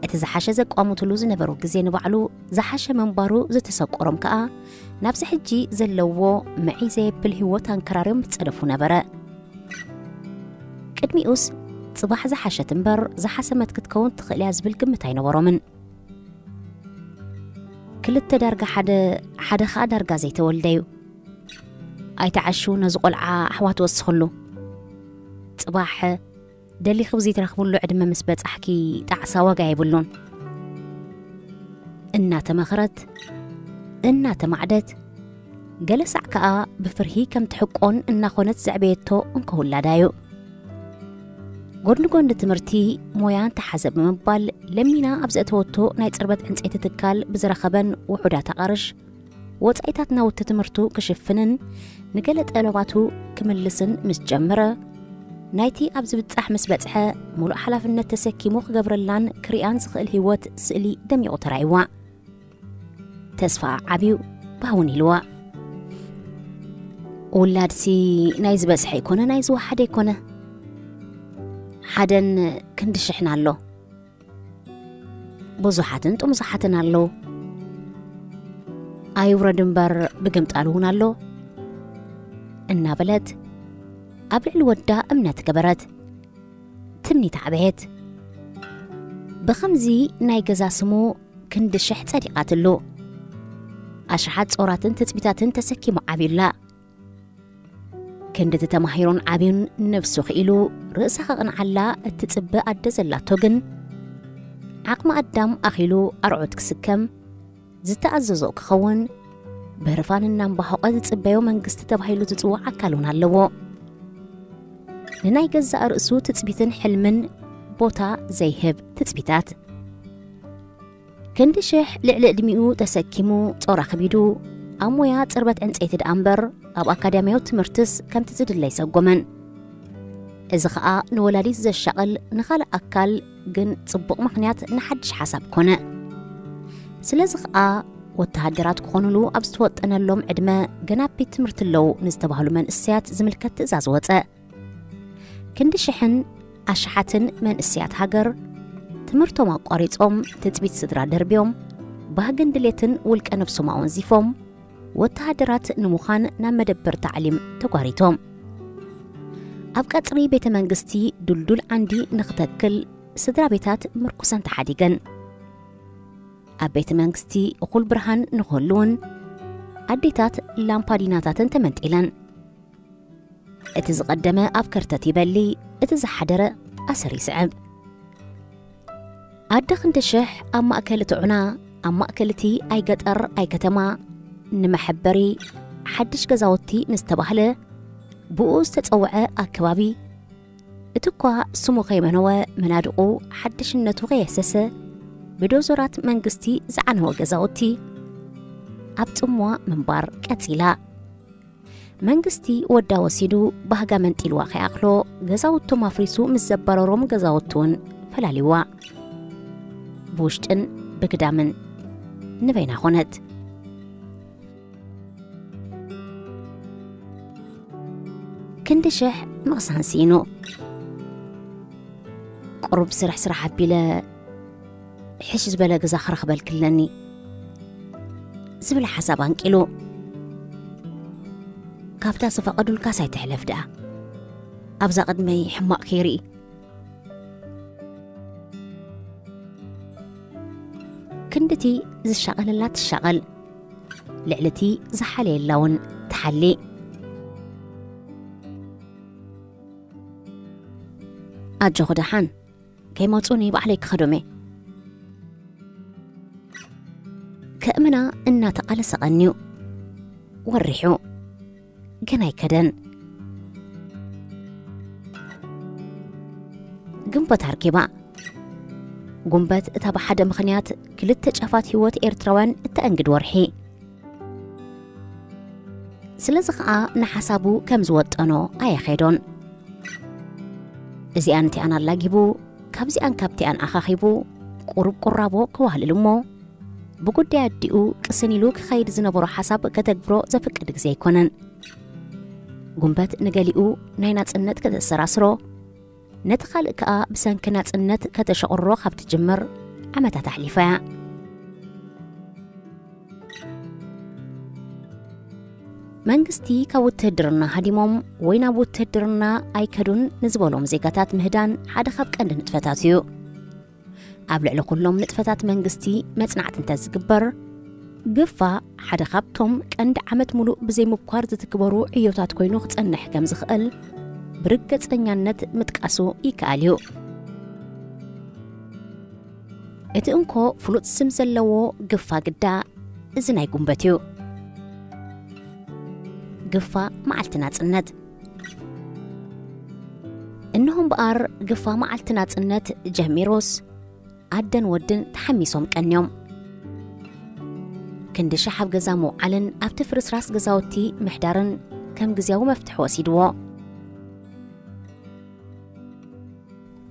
እቲ ዝሓሸ ዘቋሙትሉ ዝነበሩ ግዜ ንባዕሉ ዝሓሸ ምንባሩ ዝተሰቆሮም ከኣ ናብዚ ሕጂ ዘለዎ መዒ ዘየብል ህይወት ኣንከራርዮም ይጸደፉ ነበረ። ቅድሚኡስ ጽባሕ ዝሓሸት እምበር ዝሓሰመት ክትከውን ትኽእል እያ ዝብል ግምት ኣይነበሮምን። ክልተ ዳርጋ ሓደ፣ ሓደ ኸኣ ዳርጋ ዘይተወልደ እዩ። ኣይትዓሹ፣ ነዚ ቖልዓ ኣሕዋት ወስኽሉ። ጽባሕ ደሊኺ ብዘይትረኽብሉ ዕድመ ምስ በጻሕኪ ጣዕሳ ዋጋ የብሉን። እናተመኽረት፣ እናተማዕደት፣ ገለ ሳዕ ከኣ ብፍርሂ ከም ትሕቆን እናኾነት ዘዕበየቶ እንኮ ውላዳ እዩ። ጎድኒ ጎድኒ ትምህርቲ ሞያ እንተሓዘ ብምባል ለሚና ኣብ ዘእተወቶ ናይ ጽርበት ዕንጸይቲ ትካል ብዝረኸበን ውሑዳት ኣቓርሽ ወጻኢታት ናውቲ ትምህርቱ ክሽፍንን ንገለ ጠለባቱ ክምልስን ምስ ጀመረ፣ ናይቲ ኣብ ዝብጻሕ ምስ በጽሐ፣ ሙሉእ ሓላፍነት ተሰኪሙ ክገብረላን ክሪኣን ዝኽእል ህይወት ስእሊ ደሚቑ ተራእይዋ። ተስፋ ዓብዩ ባውን ኢልዋ። ውላድሲ ናይ ዝበጽሐ ኣይኮነ፣ ናይ ዝወሓደ ኣይኮነ። ሓደን ክንዲ ሽሕን ኣሎ። ብዙሓትን ጥሙዙሓትን ኣለዉ። ኣይውረድ እምበር ብግምጣል እውን ኣሎ እናበለት ኣብ ልዕሊ ወዳ እምነት ገበረት። ትምኒት ዓበየት። ብኸምዚ ናይ ገዛ ስሙ ክንዲ ሽሕ ጸዲቓትሉ። ኣሽሓት ጾራትን ትጽቢታትን ተሰኪሙ ዓብዩላ። ክንድቲ ተማሂሩን ዓብዩን ነብሱ ክኢሉ ርእሳ ከቕንዓላ እትጽበ ኣደ ዘላቶ ግን፣ ዓቕሚ ኣዳም ኣኺሉ ኣርዑት ክስከም፣ ዝተኣዘዞ ክኸውን፣ ብህርፋን እናንባሆቐ ዝጽበዮ መንግስቲ ተባሂሉ ዝጽዋዕ ኣካል እውን ኣለዎ። ንናይ ገዛእ ርእሱ ትጽቢትን ሕልምን ቦታ ዘይህብ ትጽቢታት። ክንዲ ሽሕ ልዕሊ ዕድሚኡ ተሰኪሙ ጾር ኣኽቢዱ፣ ኣብ ሞያ ጽርበት ዕንጸይቲ ደኣ እምበር ኣብ ኣካዳሚያዊ ትምህርትስ ከምቲ ዝድለ ኣይሰጎመን። እዚ ኸኣ ንወላዲት ዘሻቕል፣ ንኻልእ ኣካል ግን ጽቡቕ ምኽንያት ንሓድሽ ሓሳብ ኮነ። ስለዚ ኸኣ ወተሃደራት ክኾኑሉ ኣብ ዝተወጠነሎም ዕድመ ገና ኣብ ቤት ትምህርቲ ኣለዉ ንዝተባህሉ መንእሰያት ዝምልከት ትእዛዝ ወጸ። ክንዲ ሽሕን ኣሽሓትን መንእሰያት ሃገር ትምህርቶም ኣቋሪጾም፣ ትጽቢት ስድራ ደርብዮም፣ ባህግን ድሌትን ውልቀ ነብሶም ኣወንዚፎም፣ ወተሃደራት ንምዃን ናብ መደበር ታዕሊም ተጓሪቶም። ኣብ ቀጽሪ ቤተ መንግስቲ ዱልዱል ዓንዲ ንኽተክል ስድራ ቤታት ምርኩሰን ተሓዲገን። ኣብ ቤተ መንግስቲ እኹል ብርሃን ንኽህሉውን ኣዴታት ላምፓዲናታተን ተመንጢለን። እቲ ዝቐደመ ኣብ ከርተት ይበሊ፣ እቲ ዝሓደረ ኣሰር ይስዕብ። ኣደ ክንዲ ሽሕ ኣብ ማእከል እቲ ዑና፣ ኣብ ማእከል እቲ ኣይ ገጠር ኣይ ከተማ፣ ንመሐበሪ ሓድሽ ገዛውቲ ንዝተባህለ ብኡ ዝተጸውዐ ኣከባቢ፣ እቲ እኳ ስሙ ከይመነወ መናድቑ ሓድሽነቱ ከየህሰሰ ብዶዞራት መንግስቲ ዝዓነወ ገዛውቲ ኣብ ጽምዋ ምንባር ቀጺላ። መንግስቲ ወዳ ወሲዱ ባህጋ መንጢልዋ ከይኣኽሎ ገዛውቶም ኣፍሪሱ ምስ ዘባረሮም ገዛውቲ እውን ፈላሊዋ። ብውሽጥን ብግዳምን ንበይና ኾነት። ክንዲ ሽሕ ምቕሳን ስኢኑ። ቁሩብ ስራሕ ስራሕ ኣቢለ ሕሽ ዝበለ ገዛ ክረኽበልኪ ኣለኒ ዝብል ሓሳብ ኣንቂሉ። ካብታ ዝፈቐዱልካስ ኣይትሕለፍ ደኣ። ኣብዛ ቅድመይ ሕማቕ ከይርኢ። ክንድቲ ዝሻቐለላ ትሻቐል፣ ልዕልቲ ዝሓለየላ እውን ትሓሊ። ኣጆኹ ደሓን፣ ከይመጹኒ ባዕለይ ክኸዶም እየ። ከእምና እናተቓለሰ ቀንዩ። ወሪሑ። ግን ኣይከደን። ግንቦት ኣርኪባ። ጉንበት እታ ብሓደ ምኽንያት ክልተ ጫፋት ህይወት ኤርትራውያን እተኣንግድ ወርሒ። ስለዚ ኸኣ ንሓሳቡ ከም ዝወጠኖ ኣየኼዶን። እዚኣን እቲኣን ኣላጊቡ፣ ካብዚኣን ካብቲኣን ኣኻኺቡ፣ ቁሩብ ቁራቦ ክዋህልል እሞ፣ ብጉዳይ ኣዲኡ ቅስን ኢሉ ክኸይድ ዝነበሮ ሓሳብ ከተግብሮ ዘፍቅድ ግዜ ኣይኮነን። ጉንበት ንገሊኡ ናይ ናጽነት ከተሰራስሮ፣ ነቲ ካልእ ከኣ ብሰንኪ ናጽነት ከተሸቑሮ ካብ ትጅምር ዓመታት ኣሕሊፋ እያ። መንግስቲ ካብ ውትህድርና ሃዲሞም ወይ ናብ ውትህድርና ኣይከዱን ንዝበሎም ዜጋታት ምህዳን ሓደ ካብ ቀንዲ ንጥፈታት እዩ። ኣብ ልዕሊ ኩሎም ንጥፈታት መንግስቲ መጽናዕቲ እንተዝግበር፣ ግፋ ሓደ ካብቶም ቀንዲ ዓመት ሙሉእ ብዘይምብኳር ዝትግበሩ ዕዮታት ኮይኑ ክጸንሕ ከም ዝኽእል ብርግጸኛነት ምጥቃሱ ይከኣል እዩ። እቲ እንኮ ፍሉጥ ስም ዘለዎ ግፋ ግዳ እዚ ናይ ጉንበት እዩ። ግፋ መዓልቲ ናጽነት። እንሆ እምበኣር ግፋ መዓልቲ ናጽነት ጀሚሩስ ኣደን ወድን ተሓሚሶም ቀንዮም። ክንዲ ሽሕ ኣብ ገዛ ምውዓልን ኣብቲ ፍርስራስ ገዛውቲ ምሕዳርን ከም ግዜያዊ መፍትሒ ወሲድዎ።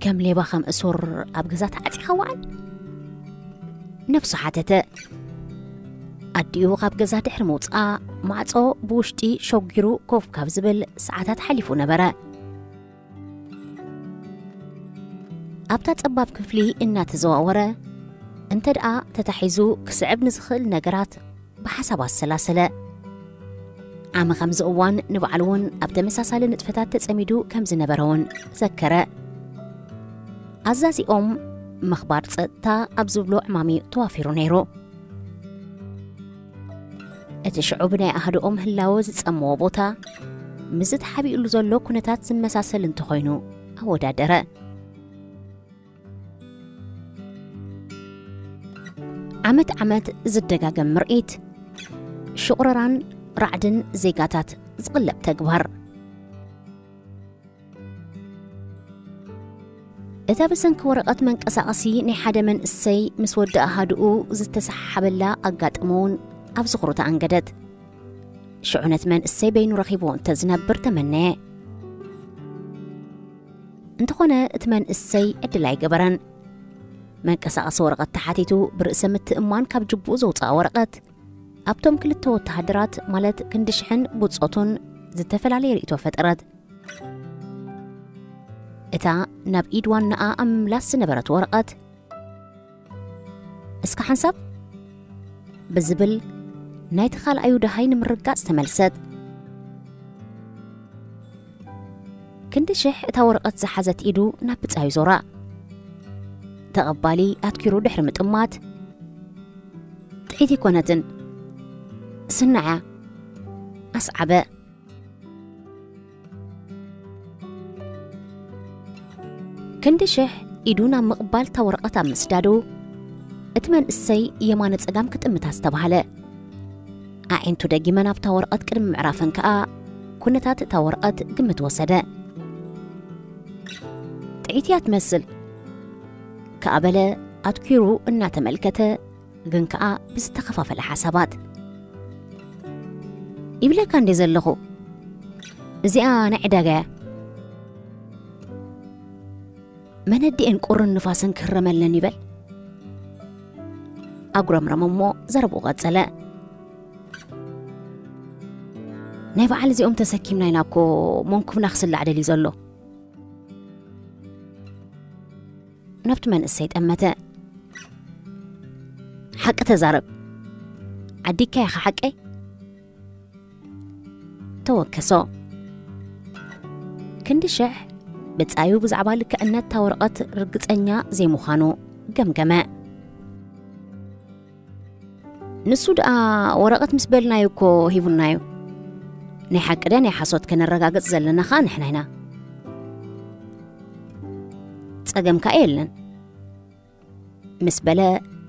ከም ሌባ ከም እሱር ኣብ ገዛ ተዓጺኻ ውዓል? ነብሱ ሓተተ። ኣዲኡ ካብ ገዛ ድሕሪ ምውጽኣ ማዕጾ ብውሽጢ ሸጒሩ ኮፍ ካብ ዝብል ሰዓታት ሓሊፉ ነበረ። ኣብታ ጸባብ ክፍሊ እናተዘዋወረ እንተ ደኣ ተታሒዙ ክስዕብ ንዝኽእል ነገራት ብሓሳብ ኣሰላሰለ። ዓሚ ከምዚ እዋን ንባዕሉ እውን ኣብ ተመሳሳሊ ንጥፈታት ተጸሚዱ ከም ዝነበረ እውን ዘከረ። ኣዛዚኦም ምኽባር ጸጥታ ኣብ ዝብሎ ዕማም እዩ ተዋፊሩ ነይሩ። እቲ ሽዑ ብናይ ኣሃድኦም ህላወ ዝጸመዎ ቦታ ምስዚ ተሓቢኡሉ ዘሎ ኩነታት ዝመሳሰል እንተኾይኑ ኣወዳደረ። ዓመት ዓመት ዝደጋገም ምርኢት፣ ሽቑረራን ራዕድን ዜጋታት ዝቕለብ ተግባር። እታ ብሰንኪ ወረቐት መንቀሳቐሲ ናይ ሓደ መንእሰይ ምስ ወዲ ኣሃድኡ ዝተሰሓሓበላ ኣጋጣሚ እውን ኣብ ዝኽሩ ተኣንገደት። ሽዑ ነቲ መንእሰይ በይኑ ረኺብዎ እንተዝነብር ተመነየ። እንተኾነ እቲ መንእሰይ ዕድል ኣይገበረን። መንቀሳቐሲ ወረቐት ተሓቲቱ ብርእሰ ምትእምማን ካብ ጅቡኡ ዘውፅኣ ወረቐት ኣብቶም ክልተ ወተሃደራት ማለት ክንዲ ሽሕን ብጾቱን ዝተፈላለየ ርእይቶ ፈጠረት። እታ ናብ ኢድ ዋናኣ ኣብ ምምላስ ዝነበረት ወረቐት፣ "እስከ ሓንሳብ?" ብዝብል ናይቲ ካልኣዩ ደሃይ ንምርጋጽ ተመልሰት። ክንዲ ሽሕ እታ ወረቐት ዝሓዘት ኢዱ ናብ ብጻዩ ዞራ። ተቐባሊ ኣትኪሩ ድሕሪ ምጥማት፣ "ጥዒት ኣይኮነትን፣ ስናዕ እያ" ኣስዓበ። ክንዲ ሽሕ ኢዱ ናብ ምቕባል እታ ወረቐት ኣብ ምስዳዱ፣ እቲ መንእሰይ የማነ ጸጋም ክጥምታ ዝተባህለ። ኣዒንቱ ደጊመን ኣብታ ወረቐት ቅድሚ ምዕራፈን ከኣ፣ ኩነታት እታ ወረቐት ግምት ወሰደ። "ጥዒት እያ ትመስል" ከኣ በለ ኣትኪሩ እናተመልከተ፣ ግን ከኣ ብዝተኸፋፈለ ሓሳባት። "ይብለካ እንዴ ዘለኹ፣ እዚኣ ናይ ዕዳጋ እያ። መነዲኤን ቁርን ንፋስን ክህረመለን ይበል?" ኣጉረምረመ እሞ ዘረብኡ ቀጸለ። "ናይ በዓል እዚኦም ተሰኪምና ኢና እኮ መንኩብና ክስላዕ ደልዩ ዘሎ" ናብቲ መንእሰይ ጠመተ። "ሓቂ ተዛረብ፣ ዓዲግካ ኢኻ ሓቀይ?" ተወከሶ። ክንዲ ሽሕ ብጻዩ ብዛዕባ ልክዕነት እታ ወረቐት ርግጸኛ ዘይምዃኑ ገምገመ። ንሱ ደኣ ወረቐት ምስ በልናዩ እኮ ሂቡናዩ። ናይ ሓቂ ድያ ናይ ሓሶት ከነረጋግጽ ዘለና ኸኣ ንሕና ኢና። ጸገም ከኣ የለን። ምስ በለ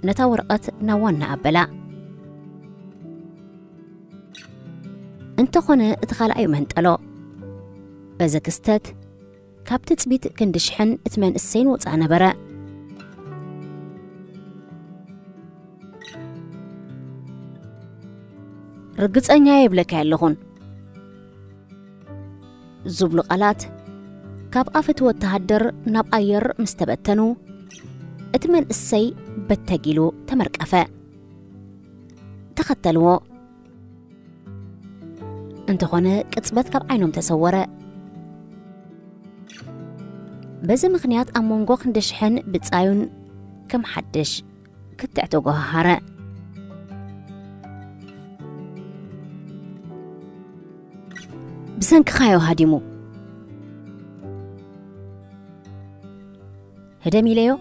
ነታ ወረቐት ናብ ዋና ኣበላ። እንተኾነ እቲ ካልኣዩ መንጠሎ። በዚ ክስተት ካብ ትጽቢት ክንዲ ሽሕን እቲ መንእሰይን ወጻእ ነበረ። ርግጸኛ የብለካ የለኹን። ዝብሉ ቃላት ካብ ኣፍ እቲ ወተሃደር ናብ ኣየር ምስ ተበተኑ፣ እቲ መንእሰይ በተግ ኢሉ ተመርቀፈ። ተኸተልዎ። እንተኾነ ቅጽበት ካብ ዓይኖም ተሰወረ። በዚ ምኽንያት ኣብ መንጎ ክንዲ ሽሕን ብጻዩን ከም ሓድሽ ክትዕ ተጓሃሃረ። ብሰንክኻዮ ሃዲሙ። ህደም ኢለዮ።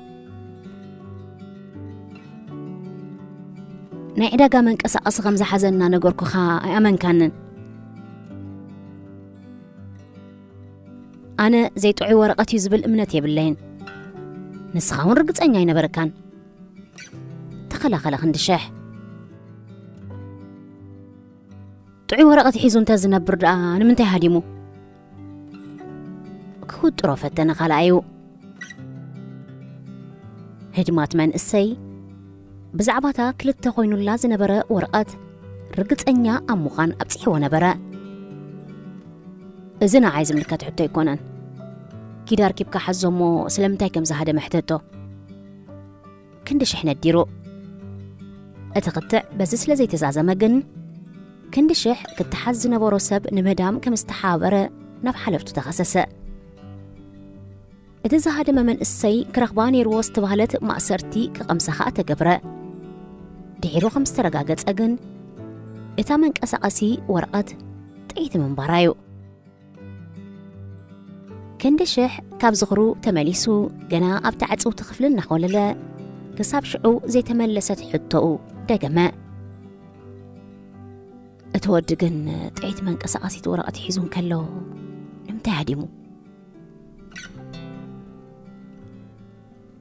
ናይ ዕዳጋ መንቀሳቐሲ ከም ዝሓዘ እናነገርኩኻ ኣይኣመንካንን። ኣነ ዘይጥዑይ ወረቐት እዩ ዝብል እምነት የብለይን። ንስኻ እውን ርግጸኛ ኣይነበረካን። ተኸላኸለ ክንዲ ሽሕ። ጥዑይ ወረቐት ሒዙ እንተ ዝነብር ደኣ ንምንታይ ሃዲሙ? ክውጥሮ ፈተነ ካልኣዩ። ህድማት መንእሰይ ብዛዕባታ ክልተ ኮይኑላ ዝነበረ ወረቐት ርግጸኛ ኣብ ምዃን ኣብጺሕዎ ነበረ። እዚ ንዓይ ዝምልከት ሕቶ ኣይኮነን። ኪድ ኣርኪብካ ሓዞ እሞ ስለምንታይ ከም ዝሃደመ ሕተቶ። ክንዲ ሽሕ ነዲሩ። እቲ ክትዕ በዚ ስለ ዘይተዛዘመ ግን፣ ክንዲ ሽሕ ክተሓዝ ዝነበሮ ሰብ ንምህዳም ከም ዝተሓባበረ ናብ ሓለፍቱ ተኸሰሰ። እቲ ዝሃደመ መንእሰይ ክረኽባ ነይርዎ ዝተባህለት ማእሰርቲ ክቐምሳ ኸኣ ተገብረ። ድሒሩ ከም ዝተረጋገጸ ግን፣ እታ መንቀሳቐሲ ወረቐት ጥዒቲ ምንባራ እዩ። ክንዲ ሽሕ ካብ ዝኽሩ ተመሊሱ፣ ገና ኣብታ ዕጽውቲ ክፍሊ እናኾለለ፣ ክሳብ ሽዑ ዘይተመለሰት ሕቶኡ ደገመ። እቲ ወዲ ግን ጥዒት መንቀሳቐሲት ወረቐት ሒዙ እንከሎ፣ ንምንታይ ሃዲሙ?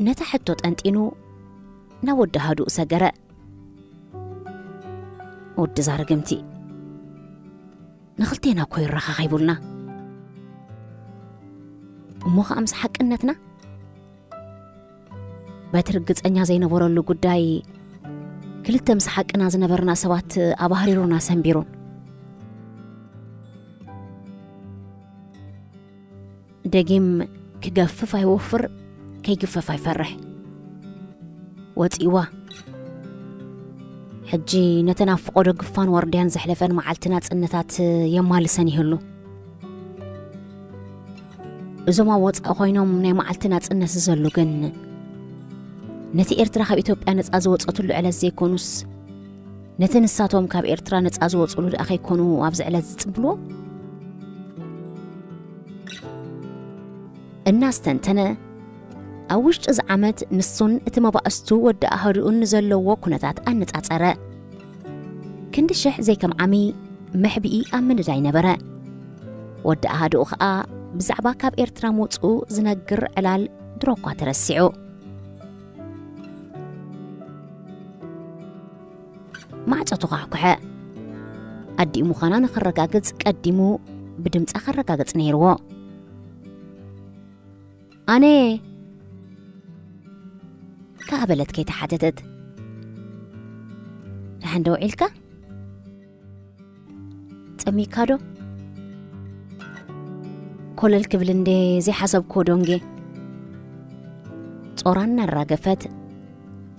ነታ ሕቶ ጠንጢኑ ናብ ወዲ ኣሃዱኡ ሰገረ። ወዲ ዛርግምቲ፣ ንኽልቴና እኮ ይረኻኺቡልና። እሞ ኸኣ ምስ ሓቅነትና? በቲ ርግጸኛ ዘይነበረሉ ጉዳይ፣ ክልተ ምስ ሓቅና ዝነበርና ሰባት ኣባህሪሩና ሰንቢሩን። ደጊም ክገፍፍ ኣይወፍር፣ ከይግፈፍ ኣይፈርሕ። ወጺእዋ። ሕጂ ነተን ኣብ ፍቖዶ ግፋን ዋርድያን ዘሕለፈን መዓልቲ ናጽነታት የማልሰን ይህሉ። እዞም ኣብ ወጻኢ ኮይኖም ናይ መዓልቲ ናጽነት ዝዘሉ ግን፣ ነቲ ኤርትራ ካብ ኢትዮጵያ ነጻ ዝወጸትሉ ዕለት ዘይኮኑስ፣ ነቲ ንሳቶም ካብ ኤርትራ ነጻ ዝወጽሉ ደኣ ከይኮኑ ኣብዚ ዕለት ዝጽብልዎ? እናስተንተነ፣ ኣብ ውሽጢ እዚ ዓመት ንሱን እቲ መባእስቱ ወዲ ኣሃዱኡን ንዘለዎ ኩነታት ኣነጻጸረ። ክንዲ ሽሕ ዘይከም ዓሚ መሕብኢ ኣብ ምንዳይ ነበረ። ወዲ ኣሃዱኡ ኸኣ ብዛዕባ ካብ ኤርትራ ምውጽኡ ዝነግር ዕላል ድሮ እኳ ተረሲዑ። ማዕጾ ተዃሕኩሐ። ኣዲኡ ምዃና ንኸረጋግጽ ቀዲሙ ብድምጻ ከረጋግጽ ነይርዎ። ኣነ ከኣ በለት ከይተሓተተት። ደሓን ዶ ውዒልካ? ጸሚካ ዶ? ኮለል ክብል እንዴ ዘይሓሰብክዎ ዶንጌ። ጾራ እናራገፈት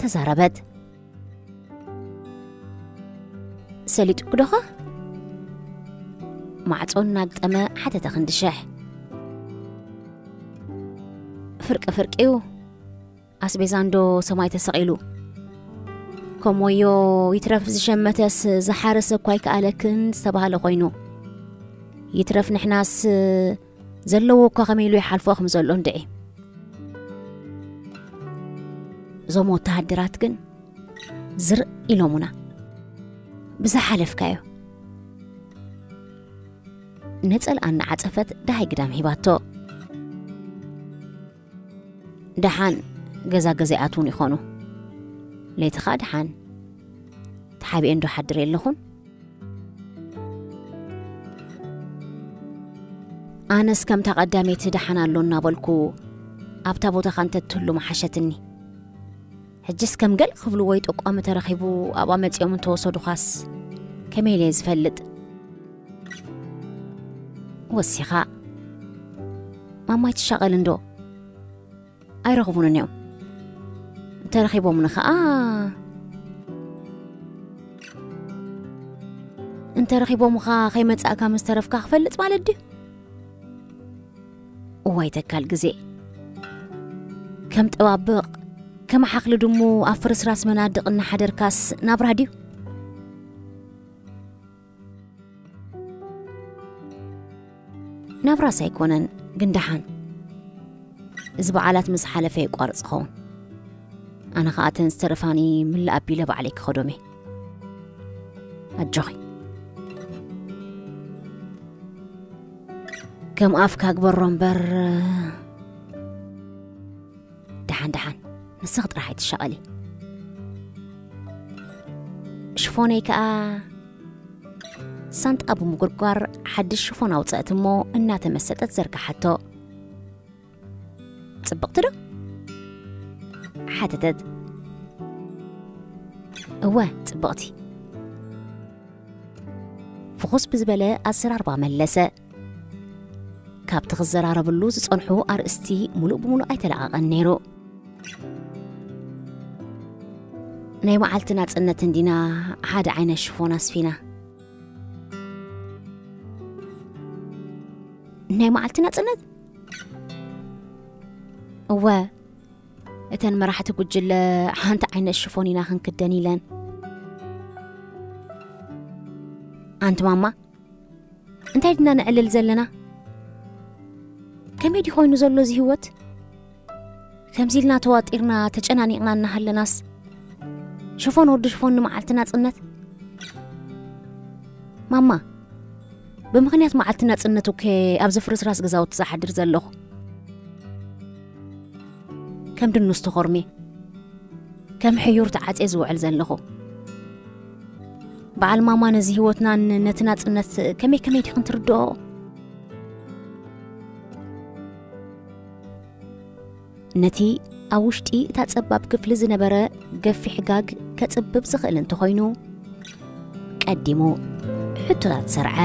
ተዛረበት። ሰሊጡኪ ዶኸ? ማዕጾ እናግጠመ ሓተተ ክንዲ ሽሕ። ፍርቂ ፍርቂ'ዩ። ኣስቤዛ እንዶ ሰማይ ተሰቒሉ። ከምወዮ ይትረፍ ዝሸመተስ ዝሓረሰ እኳ ኣይከኣለክን ዝተባህለ ኮይኑ። ይትረፍ ንሕናስ ዘለዎ እኳ ከመይ ኢሉ ይሓልፎ ከም ዘሎ እንድዒ። እዞም ወተሃደራት ግን ዝርእ ኢሎሙና። ብዝሓለፍካዮ። ነጸልኣ እናዓጸፈት ደሃይ ግዳም ሂባቶ። ደሓን ገዛ ገዛ ይኣትዉን ይኾኑ። ለይቲ ኸኣ ደሓን ተሓቢኤ እንዶ ሓድር የለኹን። ኣነስ ከምታ ቀዳመይቲ ደሓን ኣሎ እናበልኩ ኣብታ ቦታኻ እንተትህሉ ምሓሸትኒ። ሕጅስ ከም ገል ክብሉ ወይ ጠቋሚ ተረኺቡ ኣብኣ መጺኦም እንተወሰዱኻስ ከመይ ኢለ እየ ዝፈልጥ? ወሲኻ፣ ማማይ ትሻቐል እንዶ? ኣይረኽቡንን እዮም። እንተረኺቦምኒ ኸኣ፣ እንተረኺቦምኻ ከይመጻእካ ምስ ተረፍካ ክፈልጥ ማለት ድዩ? እዋይ ተካል ግዜ። ከም ጠባብቕ ከም ሓኽሊ ድሙ ኣብ ፍርስራስ መናድቕ እናሓደርካስ ናብራ ድዩ? ናብራስ ኣይኮነን፣ ግን ደሓን። እዚ በዓላት ምስ ሓለፈ የቋርጽ ኸውን። ኣነ ኸኣ እተን ዝተረፋኒ ምልእ ኣቢለ ባዕለይ ክኸዶም እየ። ኣጆኺ። ከም ኣፍካ ግበሮ እምበር። ደሓን፣ ደሓን፣ ንስኺ ጥራሕ ኣይትሻቐሊ። ሽፎነይ ከኣ ሳንጣ ብምጉርጓር ሓድሽ ሽፎን ኣውጸእት እሞ እናተመሰጠት ዘርግሓቶ። "ጽብቕቲ ዶ?" ሓተተት። "እወ፣ ጽብቕቲ." ፍኹስ ብዝበለ ኣዘራርባ መለሰ። ካብቲ ክዘራረብሉ ዝጸንሑ ኣርእስቲ ሙሉእ ብሙሉእ ኣይተለቓቐን ነይሩ። ናይ መዓልቲ ናጽነት እንዲና ሓደ ዓይነት ሽፎን ኣስፊና። ናይ መዓልቲ ናጽነት? እወ፣ እተን መራሕቲ ጉጅለ ሓንቲ ዓይነት ሽፎን ኢና ክንክደን ኢለን። ኣንቲ ማማ፣ እንታይ ድና ነዕልል ዘለና? ከመይ ድዩ ኮይኑ ዘሎ እዚ ህይወት? ከምዚ ኢልና ተዋጢርና ተጨናኒቕና እናሃለናስ፣ ሽፎን ወዲ ሽፎን ንመዓልቲ ናጽነት? ማማ፣ ብምኽንያት መዓልቲ ናጽነት እኮ ኣብዚ ፍርስራስ ገዛውቲ ዝሓድር ዘለኹ። ከም ድኑስ ተኾርሜ፣ ከም ሕዩር ተዓጽየ ዝውዕል ዘለኹ። በዓል ማማ ነዚ ህይወትናን ነቲ ናጽነት ከመይ ከመይ ዲኽን ትርድኦ? ነቲ ኣብ ውሽጢ እታ ጸባብ ክፍሊ ዝነበረ ገፊሕ ጋግ ከጽብብ ዝኽእል እንተኾይኑ፣ ቀዲሙ ሕቶታት ሰርዐ።